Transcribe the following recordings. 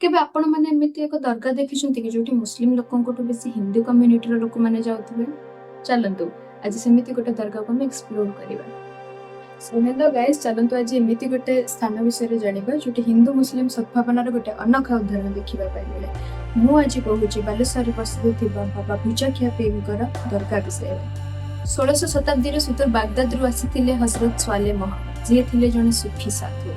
କେବେ ଆପଣମାନେ ଏମିତି ଏକ ଦରଗା ଦେଖିଛନ୍ତି କି, ଯୋଉଠି ମୁସଲିମ ଲୋକଙ୍କଠୁ ବେଶୀ ହିନ୍ଦୁ କମ୍ୟୁନିଟିର ଲୋକମାନେ ଯାଉଥିବେ? ଚାଲନ୍ତୁ, ଆଜି ସେମିତି ଗୋଟେ ଦରଗାକୁ ଆମେ ଏକ୍ସପ୍ଲୋର କରିବା। ସୋ ହ୍ୟାଲୋ ଗାଇସ୍, ଚାଲନ୍ତୁ ଆଜି ଏମିତି ଗୋଟେ ସ୍ଥାନ ବିଷୟରେ ଜାଣିବା, ଯୋଉଠି ହିନ୍ଦୁ ମୁସଲିମ ସଦ୍ଭାବନାର ଗୋଟେ ଅନୋଖା ଉଦାହରଣ ଦେଖିବା ପାଇଁ ମିଳେ। ମୁଁ ଆଜି କହୁଛି ବାଲେଶ୍ୱରରେ ପ୍ରସିଦ୍ଧ ଥିବା ବାବା ଭୁଜାଖିଆ ପୀରଙ୍କର ଦରଗା ବିଷୟରେ। 16ଶହ ଶତାବ୍ଦୀର ସୁଦୂର ବାଗଦାଦରୁ ଆସିଥିଲେ ହଜରତ ସ୍ୱାଲେ ମହମ୍ମଦ, ଯିଏ ଥିଲେ ଜଣେ ସୁଫି ସାଧୁ।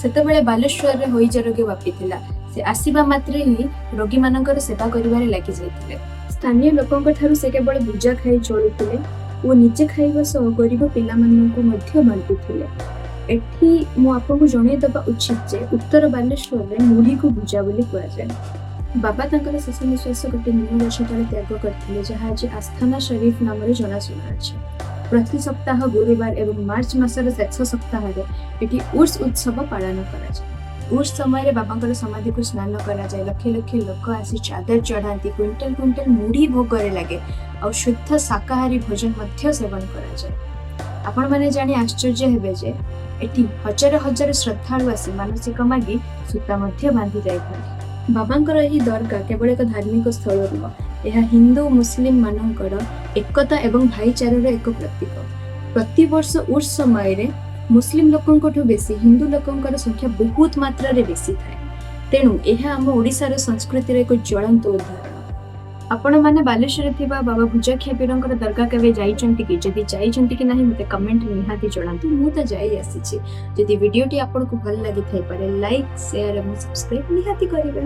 ସେତେବେଳେ ବାଲେଶ୍ୱରରେ ହଇଜା ରୋଗ ବ୍ୟାପିଥିଲା। ସେ ଆସିବା ମାତ୍ରେ ହିଁ ରୋଗୀମାନଙ୍କର ସେବା କରିବାରେ ଲାଗି ଯାଇଥିଲେ। ସ୍ଥାନୀୟ ଲୋକଙ୍କ ଠାରୁ ସେ କେବଳ ଭୁଜା ଖାଇ ଚଳୁଥିଲେ ଓ ନିଜେ ଖାଇବା ସହ ଗରିବ ପିଲାମାନଙ୍କୁ ମଧ୍ୟ ବାଣ୍ଟୁଥିଲେ। ଏଠି ମୁଁ ଆପଣଙ୍କୁ ଜଣେଇ ଦେବା ଉଚିତ ଯେ ଉତ୍ତର ବାଲେଶ୍ୱରରେ ମୁଢ଼ିକୁ ଭୁଜା ବୋଲି କୁହାଯାଏ। ବାବା ତାଙ୍କର ଶେଷ ନିଶ୍ୱାସ ଗୋଟେ ନିମ ଗଛ ତଳେ ତ୍ୟାଗ କରିଥିଲେ, ଯାହା ଆଜି ଆସ୍ଥାନା ଶରୀଫ ନାମରେ ଜଣାଶୁଣା ଅଛି। ପ୍ରତି ସପ୍ତାହ ଗୁରୁବାର ଏବଂ ମାର୍ଚ୍ଚ ମାସର ଶେଷ ସପ୍ତାହରେ ଏଠି ଉର୍ସ ଉତ୍ସବ ପାଳନ କରାଯାଏ। ଉର୍ସ ସମୟରେ ବାବାଙ୍କର ସମାଧିକୁ ସ୍ନାନ କରାଯାଏ। ଲକ୍ଷ ଲକ୍ଷ ଲୋକ ଆସି ଚାଦର ଚଢ଼ାନ୍ତି। କୁଇଣ୍ଟାଲ କୁଇଣ୍ଟାଲ ମୁଢ଼ି ଭୋଗରେ ଲାଗେ ଆଉ ଶୁଦ୍ଧ ଶାକାହାରୀ ଭୋଜନ ମଧ୍ୟ ସେବନ କରାଯାଏ। ଆପଣମାନେ ଜାଣି ଆଶ୍ଚର୍ଯ୍ୟ ହେବେ ଯେ ଏଠି ହଜାର ହଜାର ଶ୍ରଦ୍ଧାଳୁ ଆସି ମାନସିକ ମାଗି ସୂତା ମଧ୍ୟ ବାନ୍ଧି ଯାଇଥାନ୍ତି। ବାବାଙ୍କର ଏହି ଦରଗା କେବଳ ଏକ ଧାର୍ମିକ ସ୍ଥଳ ନୁହଁ, ଏହା ହିନ୍ଦୁ ମୁସଲିମ ମାନଙ୍କର ଏକତା ଏବଂ ଭାଇଚାରାର ଏକ ପ୍ରତୀକ। ପ୍ରତିବର୍ଷ ଉର୍ସ ସମୟରେ ମୁସଲିମ ଲୋକଙ୍କଠୁ ବେଶୀ ହିନ୍ଦୁ ଲୋକଙ୍କର ସଂଖ୍ୟା ବହୁତ ମାତ୍ରାରେ ବେଶୀ ଥାଏ। ତେଣୁ ଏହା ଆମ ଓଡ଼ିଶାର ସଂସ୍କୃତିର ଏକ ଜ୍ୱଳନ୍ତ ଉଦାହରଣ। ଆପଣମାନେ ବାଲେଶ୍ୱରରେ ଥିବା ବାବା ଭୁଜାଖିଆ ପୀରଙ୍କର ଦରଗା କେବେ ଯାଇଛନ୍ତି କି? ଯଦି ଯାଇଛନ୍ତି କି ନାହିଁ, ମୋତେ କମେଣ୍ଟରେ ନିହାତି ଜଣାନ୍ତୁ। ମୁଁ ତ ଯାଇ ଆସିଛି। ଯଦି ଭିଡ଼ିଓଟି ଆପଣଙ୍କୁ ଭଲ ଲାଗିଥାଇପାରେ, ଲାଇକ୍, ସେୟାର ଏବଂ ସବସ୍କ୍ରାଇବ୍ ନିହାତି କରିବେ।